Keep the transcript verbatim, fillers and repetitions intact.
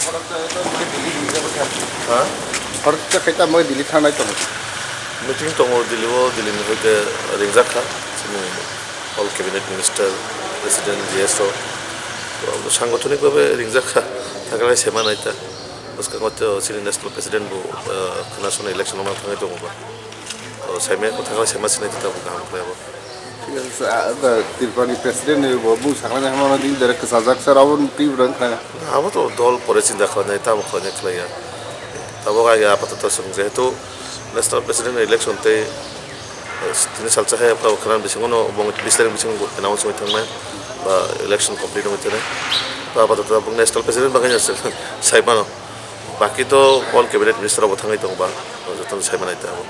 Ha? Horta khe tamo Delhi thangnai tongo. Meeting tongo Delhi o, Delhi ni hoite ringjak kha chini all cabinet minister, president, G S rok. To abo sangothonik bhabe ringjak kha, thangkhlai sema nai ta. Bwskango to chini national president bo, ah, khwna sona election o thangwi tongo ba. To saimaya kwthang khe saima sinai twi tabuk kaham khlai abo. Thik ase, sa-, da, Tripura ni president ni bo bung saknai hamano di direct kwchajak sir abo twi bwrang khnai. Abo to dol pore chinta khlainai, tamo khlainai khlaiya. Tabuk ai apatoto chwng jehetu national president election tei, eh, tini salsa hai khwna bisingo no bong bis tarik bisingo announce wngwi thangnai ba election complete wngwi thangnai. To apatoto tabuk national president bagwi no saimano. Baki to all cabinet minister rok bo thangwi tongo ba, jotono saimanai ta abo.